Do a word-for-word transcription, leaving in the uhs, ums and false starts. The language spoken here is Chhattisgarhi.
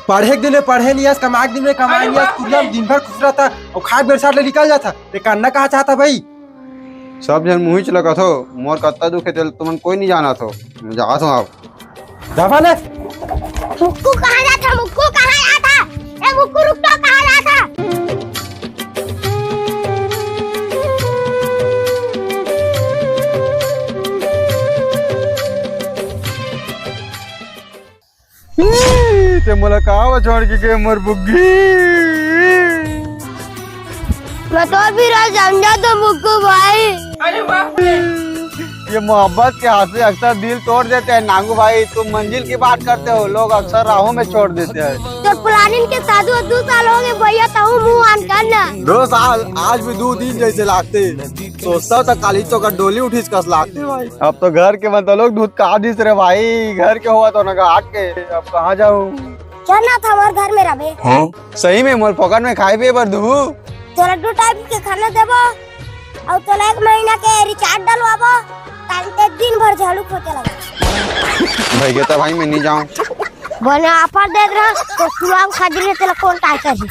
पढ़े के दिन में पढ़े नहीं आस, कमाए के दिन में कमाए नहीं आस, कुरिया में दिन भर खुसरत हस अउ खाए बेर साथ ले निकल जात हस। ते करना कहा चाहत हस भाई? सब झन मुहिच लगत हो, मोर कत्ता दुख हे तेला तुमन कोई नहीं जानत हो। मैं जात हूँ अब। दबा ले। मुक्कू कहाँ जात हस? मुक्कू कहाँ जात हस? ए मुक्कू रुक तो, कहाँ जात हस? ई, ते मोला कहाँ छोड़ के गे मोर बुग्गी? मैं तो भी राज समझा तो मुक्कू भाई। अरे बाप रे। ये मोहब्बत के हादसे अक्सर दिल तोड़ देते हैं नांगू भाई। तुम मंजिल की बात करते हो, लोग अक्सर राहों में छोड़ देते हैं। तो प्लानिंग के साधु दो साल हो गए भैया, तहूँ मुंह आन कर ना। दो साल, आज भी दू दिन जैसे लागते। सोचता हूँ तो काली तो का डोली उठिस कस लागते भाई। अब तो घर के मतलब लोग दूध का दिस रे भाई, घर के हुआ तो ना घाट के, अब कहाँ जाऊँ? चल ना, त हमर घर में रहबे। सही में मोर फोकट में खाए पिए बर दू। तोला दू टाइम के खाना देबो, अउ तोला एक महीना के रिचार्ज डलवाबो, ताकि ते दिन भर झाड़ू पोछा लगा। भैया तो भाई मैं नहीं जाऊँ। बने ऑफर देत रहा तो सुलाम खा दिले, तेला कौन टाइट करही?